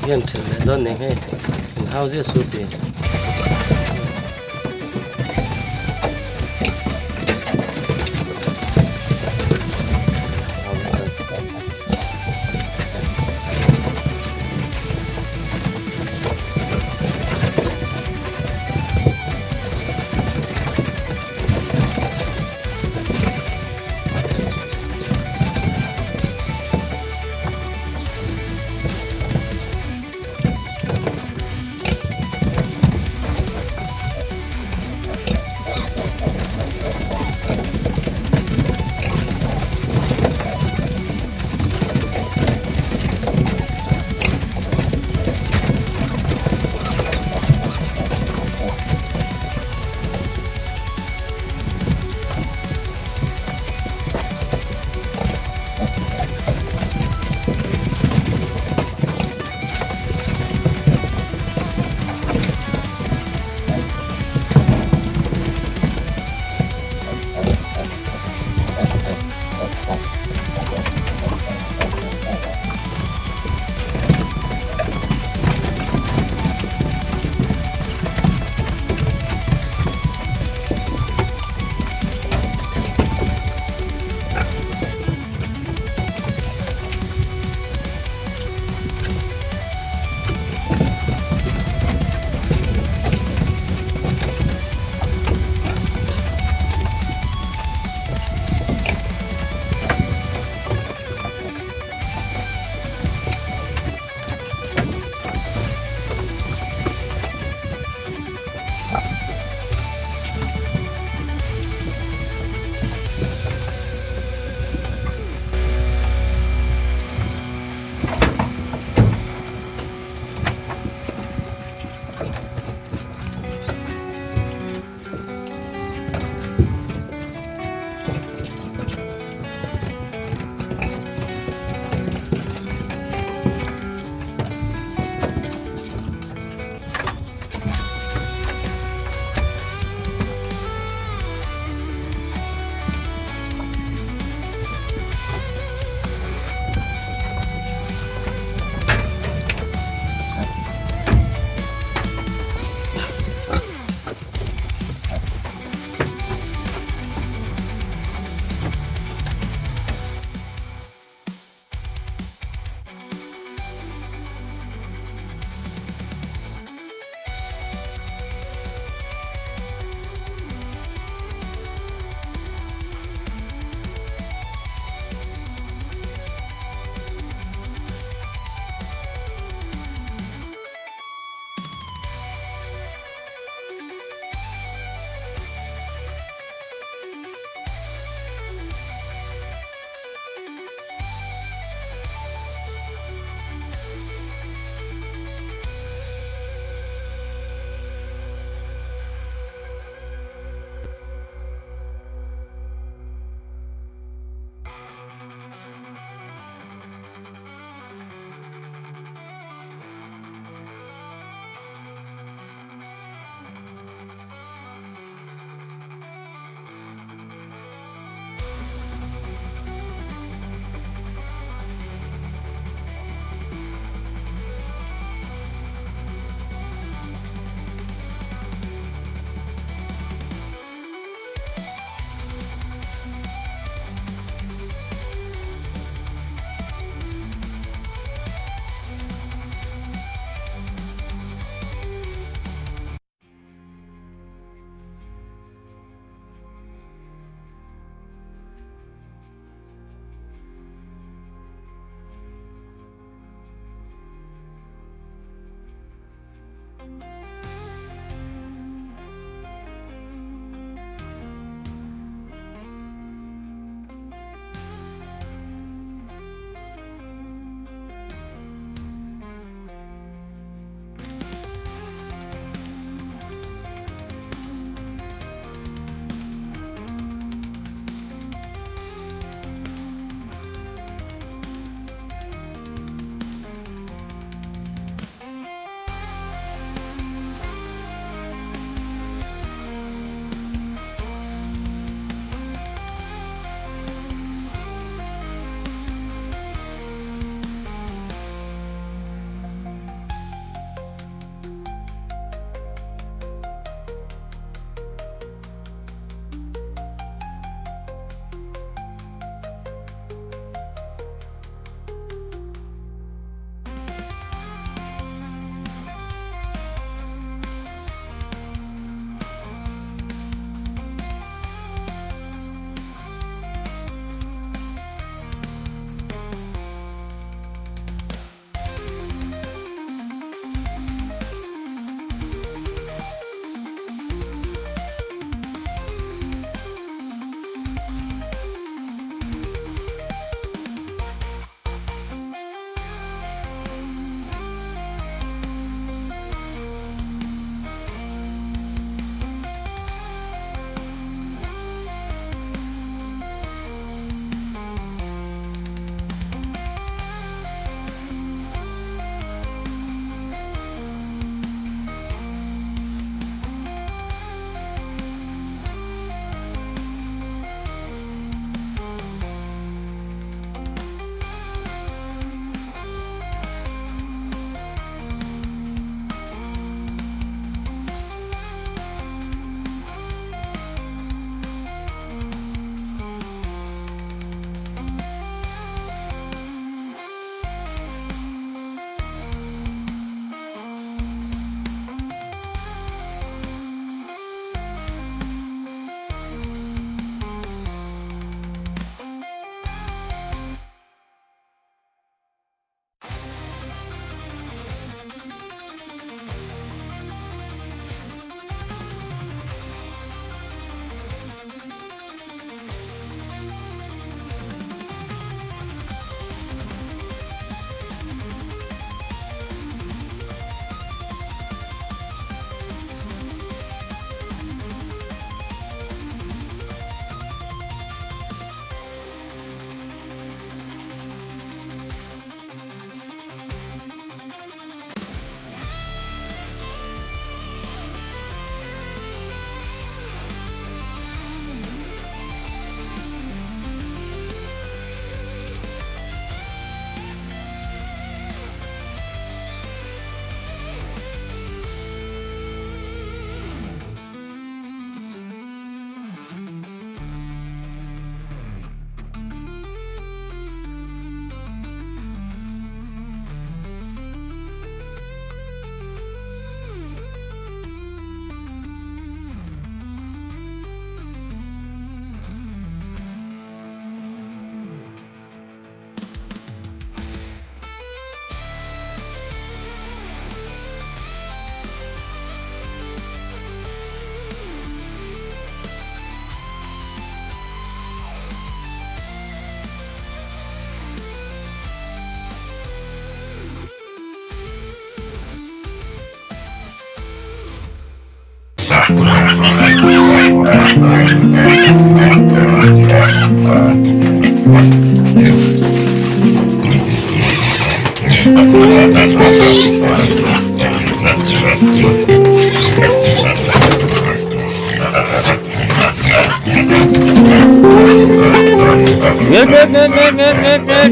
Hian thelh leh dawn nen hei in hau ziah suh tih. Ngek ngek ngek ngek ngek ngek ngek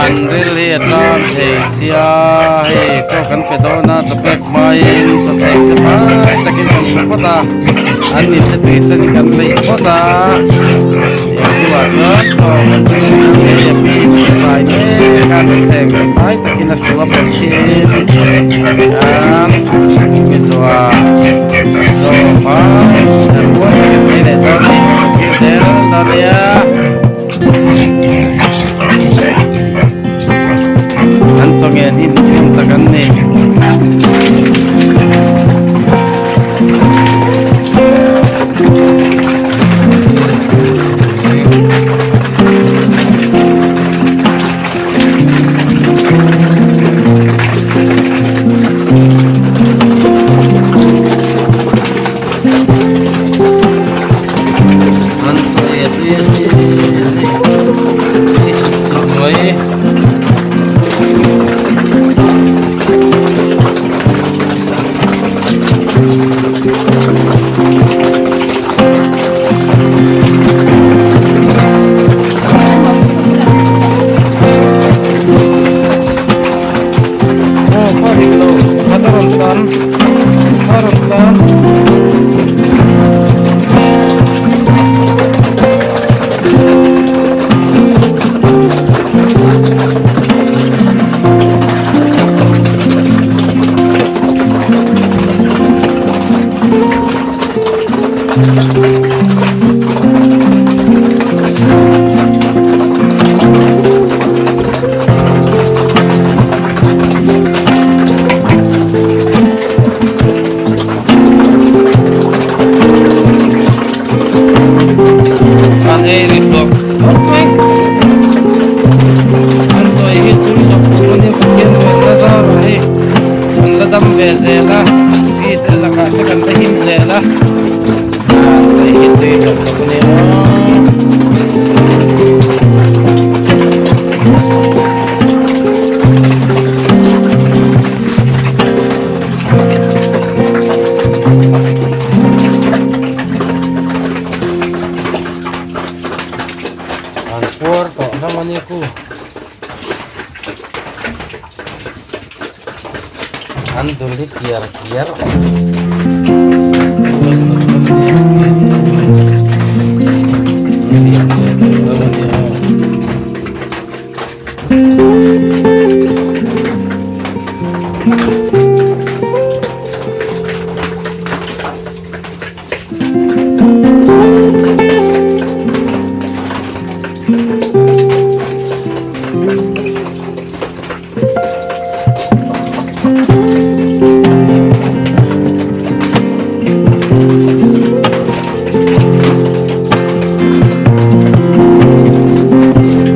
an ril hi a tlang thei sia hei chaw kan pe dawn a chaw pek hmain chaw thleng te fai takin kan hmu phawt a an mit te tui sen in kan leih phawt a hei hnuah chuan chaw kan pe dawn a hei a pi tlai mek a chaw thleng te fai takin a hru a pawlhin an mi zuah chaw fai a rual takin ei leh dawn a ni thil zel dawn nia. An chaw ngen hi hmuhnawm tak an ni. An tui a tui a si hei tui sup sup mai. Aw kha dik lo khat a rawn tlan a rawn tlan. An ei ri hlawk hlawk mai. An chawi hi tui hlawk hlawk a nia Pathian ruatna zarah hei kan la dam ve zel a, mi te lakah te kan la him zel a, an chawi hi tui hlawk hlawk a nia aw. An puar tawh hlawm a nia ku. An dul hi kiar kiar.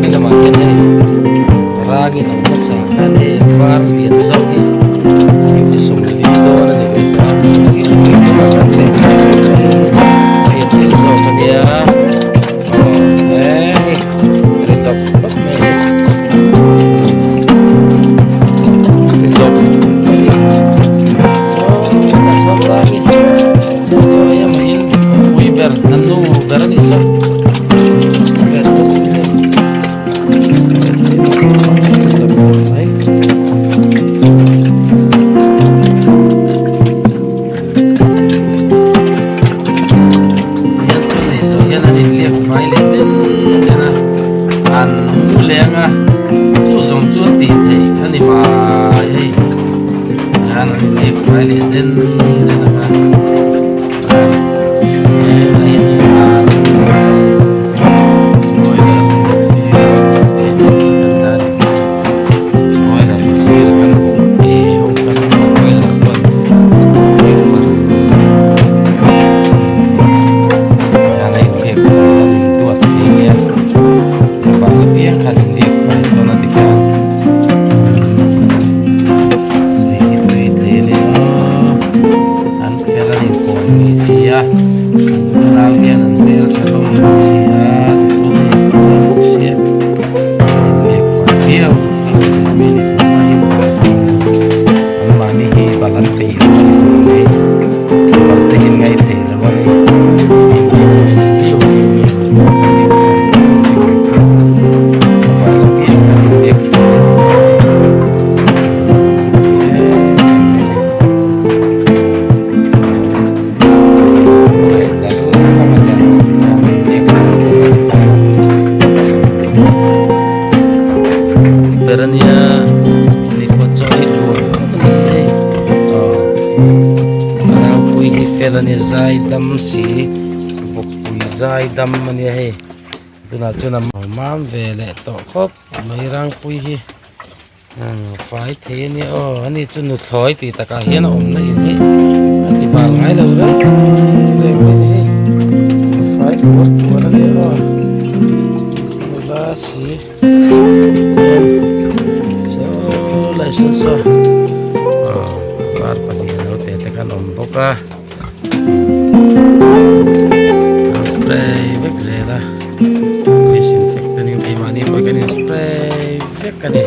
Hei lamah hian hei rangin a hmasa khan hei var lian zawk hi eng chi 40 dawn a ni ve ta a tunah kan chei hei a tel zawk a nia aw hei ri hlawp hlawp mai a ni ri hlawp mai saw saw rangin saw chaw aia mahin pui ber a nu ber a nih saw. vel a nia zaidam si vawkpui zaidam a nia hei tunah chuan a mam ve leh tawh khawp mai rangpui hi umm fai thei a nia aw ani chu nuthlawi tih takah hian a awmna in hi a ti bal ngai lo reng reng mai ni hei a fai puar puar a nia aw nula si saw lai sawn saw aw par pahnih naute te khan awm bawk a an spray vek zel a disinfectant in keimahni pawh hian in spray vek a ni.